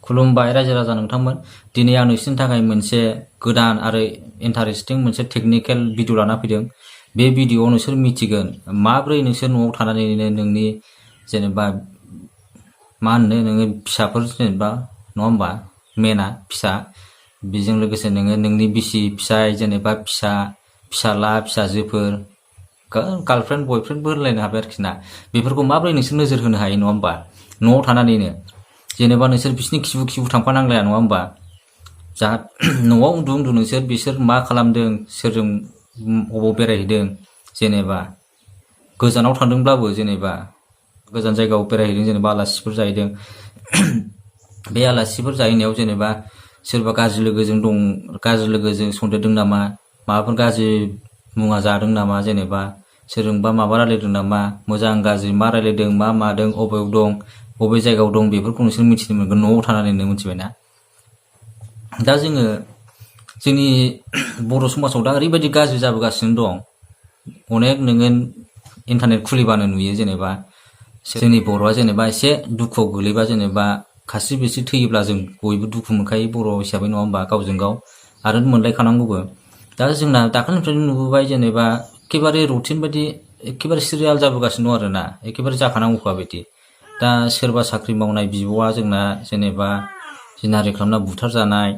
खुलुमबाय रायजो राजा नोंथांमोन। दिनै आं नोंसिनि थाखाय मोनसे गोदान आरो इन्टारेस्टिं मोनसे टेकनिकेल भिडिअ लाना फैदों। बे भिडिअआव नोंसोर मिथिगोन माब्रै नोंसोर न'आव थानानैनो नोंनि जेनेबा मा होनो नोङो फिसाफोर जेनेबा नङा होमबा मेना फिसा बेजों लोगोसे नोङो नोंनि बिसि फिसाय जेनेबा फिसाला फिसाजोफोर गार्लफ्रेन्ड बयफ्रेन्डबो होलायनो हाबाय आरोखि ना। बेफोरखौ माब्रै नोंसोर नोजोर होनो हायो नङा होमबा न'आव थानानैनो। जेनेबा नोंसोर बिसिनि खिबु थांफानांलाया नङा होमबा। जा न'आव उन्दु नोंसोर बिसोर मा खालामदों सोरजों अबाव बेरायहैदों जेनेबा गोजानाव थांदोंब्लाबो जेनेबा गोजान जायगायाव बेरायहैदों जेनेबा आलासिफोर जाहैदों बे आलासिफोर जाहैनायाव जेनेबा सोरबा गाज्रि लोगोजों सन्देरदों नामा, माबाफोर गाज्रि मुवा जादों नामा, जेनेबा सोरजोंबा माबा रायलायदों नामा, मोजां गाज्रि मा रायलायदों मा मादों अबेयाव दं बबे जायगायाव दं बेफोरखौ नोंसोर मिथिनो मोनगोन न'आव थानानैनो। मिथिबायना। दा जोङो जोंनि बर' समाजाव दा ओरैबायदि गाज्रि जाबोगासिनो दं। अनेक नोङो इन्टारनेट खुलिबानो नुयो जेनेबा जोंनि बर'आ जेनेबा एसे दुखुआव गोलैबा जेनेबा खास्रि बिस्रि थैयोब्ला जों बयबो दुखु मोनखायो बर' हिसाबै नङा होमबा गावजों गाव आरो मोनलायखानांगौबो। दा जोंना दाखालिनिफ्रायनो नुबोबाय जेनेबा एखेबारे रुटिन बायदि एखेबारे सिरियाल जाबोगासिनो दं आरोना एखेबारे जाखानांगौखा बायदि। दा सोरबा साख्रि मावनाय बिब'आ जोंना जेनेबा जिनाहारि खालामना बुथारजानाय,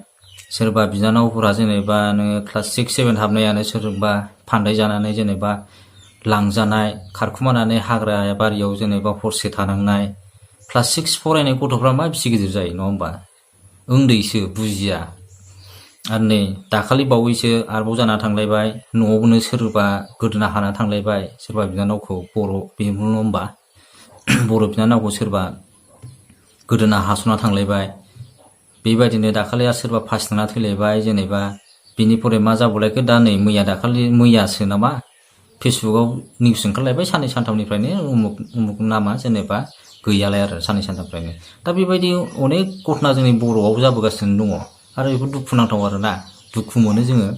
सोरबा बिनानावफोरा जेनेबा नोङो क्लास 6-7 हाबनायानो सोरजोंबा फान्दाय जानानै जेनेबा लांजानाय, खारखुमानानै हाग्रा बारियाव जेनेबा हरसे थानांनाय। क्लास 6 फरायनाय गथ'फ्रा मा बिसि गिदिर जायो नङा होमबा, उन्दैसो बुजिया। आरो नै दाखालि बावैसो आरोबाव जाना थांलायबाय न'आवनो सोरबा गोदोना हाना थांलायबाय सोरबा बिनानावखौ बर' बिमुं नङा होमबा बर' बिनानावखौ सोरबा गोदोना हास'ना थांलायबाय। बेबायदिनो दाखालि आरो सोरबा फासि थांना थैलायबाय। जेनेबा बिनिफ्राय मा जाबावलायखो दा नै मैयासो नामा फेसबुकाव निउस ओंखारलायबाय साननै सानथामनिफ्रायनो उमुक नामा जेनेबा गैयालाय आरो साननै सानथामनिफ्रायनो। दा बेबायदि अनेक घटना जोंनि बर'आव जाबोगासिनो दङ आरो बेफोर दुखुनांथाव आरोना। दुखु मोनो जोङो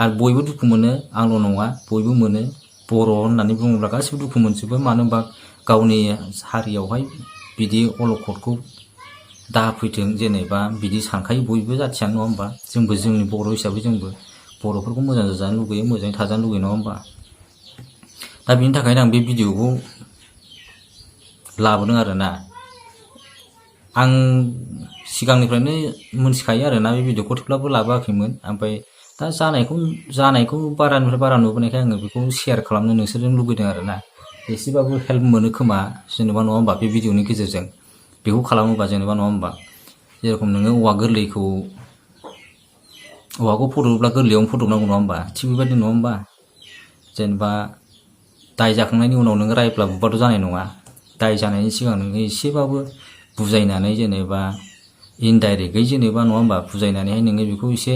आरो बयबो दुखु मोनो, आंल' नङा बयबो मोनो। बर' होननानै बुङोब्ला गासिबो दुखु मोनजोबो। मानो होनबा गावनि हारियावहाय बिदि अलखदखौ दाफैथों जेनेबा बिदि सानखायो बयबो जाथियानो नङा होमबा। जोंबो जोंनि बर' हिसाबै जोंबो बर'फोरखौ मोजां जाजानो लुगैयो, मोजाङै थाजानो लुगैयो नङा होमबा। दा बिनि थाखायनो आं बे भिडिअखौ लाबोदों आरोना। आं सिगांनिफ्रायनो मोनथिखायो आरोना बे भिडिअखौ, थेवब्लाबो लाबोआखैमोन। ओमफ्राय दा जानायखौ बारानिफ्राय बारा नुबोनायखाय आङो बेखौ शेयार खालामनो नोंसोरजों लुगैदों आरोना। एसेबाबो हेल्प मोनो खोमा जेनेबा नङा होमबा बे भिडिअनि गेजेरजों बेखौ खालामोबा जेनेबा नङा होमबा। जेरखम नोङो औवाखौ फदबोब्ला गोरलैयावनो फदबनांगौ नङा होमबा, थिग बेबायदि नङा होमबा। जेनेबा दाय जाखांनायनि उनाव नोङो रायब्ला बुबाथ' जानाय नङा। दाय जानायनि सिगां नोङो एसेबाबो बुजायनानै जेनेबा इनडाइरेक्टयै जेनेबा नङा होमबा बुजायनानैहाय नोङो बेखौ एसे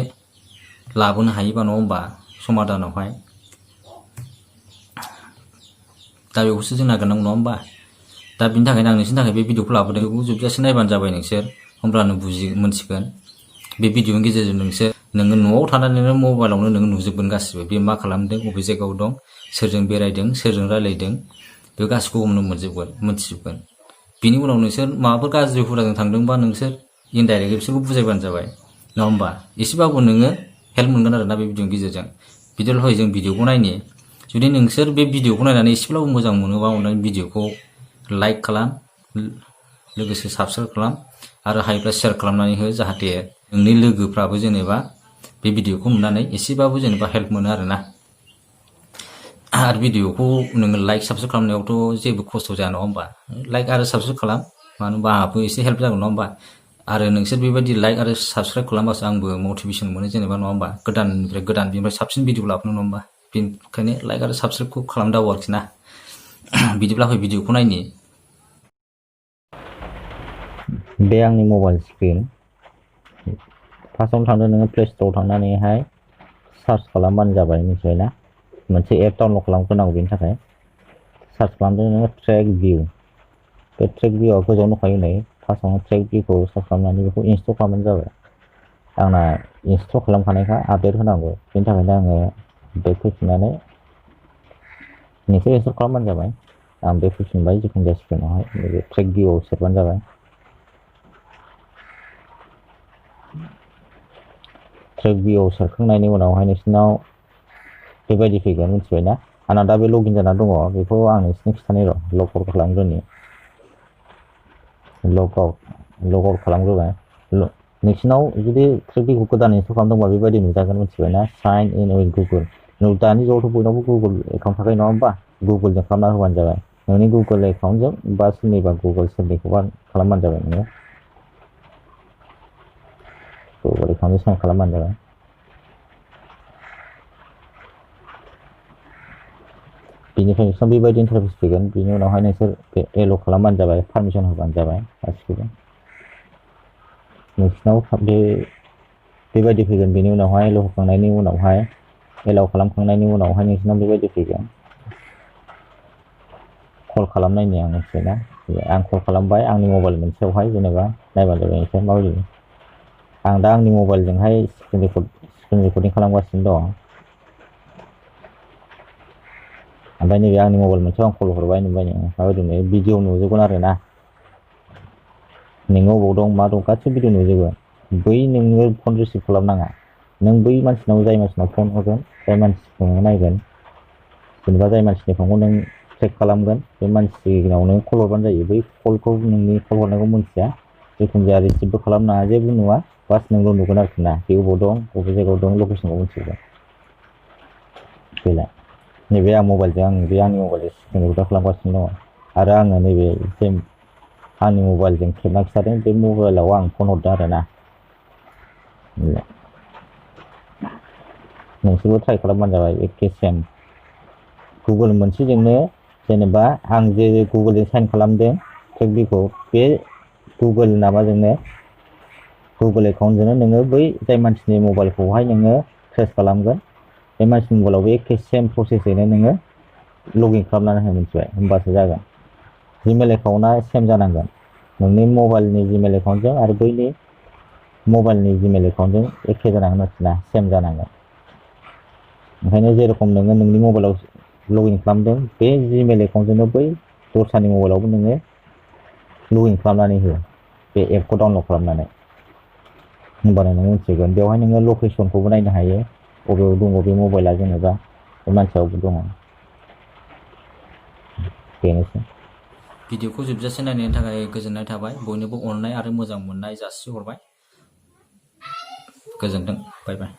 लाबोनो हायोबा नङा होमबा समादानावहाय। दा बेखौसो जों नागिरनांगौ नङा होमबा। दा बिनि थाखायनो आं नोंसोरनि थाखाय बे भिडिअखौ लाबोदों। बेखौ जोबजासे नायबानो जाबाय नोंसोर, होमब्लानो मोनथिगोन। बे भिडिअनि गेजेरजों नोङो न'आव थानानैनो मबाइलावनो नोङो नुजोबगोन गासिबो। बे मा खालामदों, बबे जायगायाव दं, सोरजों बेरायदों, सोरजों रायलायदों, बे गासिखौबो मोनथिजोबगोन। बिनि उनाव नोंसोर माबाफोर गाज्रि हुदाजों थांदोंबा नोंसोर इनडाइरेक्टलि बिसोरखौ बुजायबानो जाबाय नङा होमबा। एसेबाबो नोङो हेल्प मोनगोन आरोना बे भिडिअनि गेजेरजों। बिदिब्ला हय जों भिडिअखौ नायनि। जुदि नोंसोर बे भिडिअखौ नायनानै एसेब्लाबो मोजां मोनोबा अननानै भिडिअखौ लाइक खालाम, लोगोसे साबस्क्राइब खालाम आरो हायोब्ला शेयार खालामनानै हो, जाहाथे नोंनि लोगोफ्राबो जेनेबा बे भिडिअखौ नुनानै एसेबाबो जेनेबा हेल्प मोनो आरोना। आरो भिडिअखौ नोङो लाइक साबस्क्राइब खालामनायावथ' जेबो खस्थ' जाया नङा होमबा। लाइक आरो साबस्क्राइब खालाम, मानो होनबा आंहाबो एसे हेल्प जागोन नङा होमबा। आरो नोंसोर बेबायदि लाइक आरो साबस्क्राइब खालामबासो आंबो मटिभेसन मोनो जेनेबा नङा होमबा, गोदाननिफ्राय गोदान बिनिफ्राय साबसिन भिडिअ लाबोनो नङा होमबा। बेनिखायनो लाइक आरो साबस्क्राइबखौ खालामदावो आरोखि ना। बिदिब्ला फै भिडिअखौ नायनि। बे आंनि मबाइल स्क्रिन। फार्स्टआवनो थांदो नोङो प्ले स्ट'राव थांनानैहाय सार्च खालामबानो जाबाय। मिथिबायना, मोनसे एप डाउनलड खालामग्रोनांगौ। बेनि थाखाय सार्च खालामदो नोङो ट्रेक भिउ। बे ट्रेक भिउआ गोजौआव दंखायो नै। फार्स्टआवनो ट्रेक भिउखौ सार्च खालामनानै बेखौ इनस्टल खालामबानो जाबाय। आंना इनस्टल खालामखानायखा, आपडेट होनांगौ। बेनि थाखायनो आङो बेक फैफिननानै नोंसोर इनस्टल खालामबानो जाबाय। आं बेक फैफिनबाय जिखुनु जाया स्क्रिनावहाय नैबे ट्रेक भिउआव सेरबानो जाबाय। ट्रेक भिउआव सेरखांनायनि उनावहाय नोंसिनाव बेबायदि फैगोन मिथिबायना आंना दा बे लगिन जाना दङ बेखौ आं नोंसिनो खिथानि र' लग आउट खालामग्रोनि लग आउट खालामग्रोबाय नोंसिनाव जुदि ट्रेक भिउखौ गोदान इनस्टल खालामदोंबा बेबायदि नुजागोन मिथिबायना साइन इन उइथ गुगोल दानि जुगावथ' बयनावबो गुगोल एकाउन्ट थाखायो नङा होमबा गुगोलजों खालामना होबानो जाबाय नोंनि गुगोल एकाउन्टजों बा सोरनिबा गुगोल सोरनिखौबा खालामबानो जाबाय नोङो गुगोल एकाउन्टजों साइन खालामबानो जाबाय बिनिफ्राय नोंसिनाव बेबायदि इन्टारफेस फैगोन बिनि उनावहाय नोंसोर एल' खालामबानो जाबाय पारमिसन होबानो जाबाय गासिखौबो नोंसिनाव बेबायदि फैगोन बेनि उनावहाय एल' होखांनायनि उनावहाय एलाव खालामखांनायनि उनावहाय नोंसिनाव बेबायदि फैगोन कल खालामनायनि आं मिथिबायना आं कल खालामबाय आंनि मबाइल मोनसेयावहाय जेनेबा नायबानो जाबाय नोंसोर माबायदि आं दा आंनि मबाइलजोंहाय स्क्रिन रेकर्डिं खालामगासिनो दं ओमफ्राय नैबे आंनि मबाइल मोनसेयाव आं कल हरबाय नुबाय नोङो माबायदि नुयो भिडिअ नुजोबगोन आरो ना नोङो अबाव दं मा दं गासिबो भिडिअ नुजोबगोन बै नोङो फन रिसिभ खालामनाङा नों बै मानसिनाव जाय मानसिनाव फन हरगोन जाय मानसिखौ नायगोन जेनेबा जाय मानसिनि फनखौ नों ट्रेक खालामगोन बे मानसिनाव नों कल हरबानो जायो बै कलखौ नोंनि कल हरनायखौ मिथिया जिखुनु जाया रिसिभबो खालामनाङा जेबो नुवा बास नोंल' नुगोन आरोखि ना बे अबाव दं बबे जायगायाव दं लकेसनखौ मिथिगोन गैला नैबे आं मबाइलजों बे आंनि मबाइलजों स्क्रिन रेकर्ड खालामगासिनो दङ आरो आङो नैबे आंनि मबाइलजों खेबना खिथादों बे मबाइलाव आं फन हरदों आरो ना नोंसोरबो ट्राइ खालामबानो जाबाय एखे सेम गुगोल मोनसेजोंनो जेनेबा आं जे गुगोलजों साइन खालामदों ट्रेक भिउखौ बे गुगोल माबाजोंनो गुगोल एकाउन्टजोंनो नोङो बै जाय मानसिनि मबाइलखौहाय नोङो ट्रेस खालामगोन बे मानसिनि मबाइलाव एखे सेम प्रसेसैनो नोङो लगइन खालामनानै हो मिथिबाय होमबासो जागोन जिमेल एकाउन्टआ सेम जानांगोन नोंनि मबाइलनि जिमेल एकाउन्टजों आरो बैनि मबाइलनि जिमेल एकाउन्टजों एखे जानांगोन आरोखि ना सेम जानांगोन ओंखायनो जेरेखम नोङो नोंनि मबाइलाव लगइन खालामदों बे जिमेल एकाउन्टजोंनो बै दस्रानि मबाइलावबो नोङो लगइन खालामनानै हो बे एपखौ डाउनलड खालामनानै होमबानो नों मिथिगोन बेवहाय नोङो लकेसनखौबो नायनो हायो बबेयाव दङ बे मबाइला जेनेबा बे मानसियावबो दङ बेनोसै भिडिअखौ जोबजासे नायनायनि थाखाय गोजोननाय थाबाय बयनोबो अननाय आरो मोजां मोननाय जासिहरबाय गोजोन्थों बाय बाय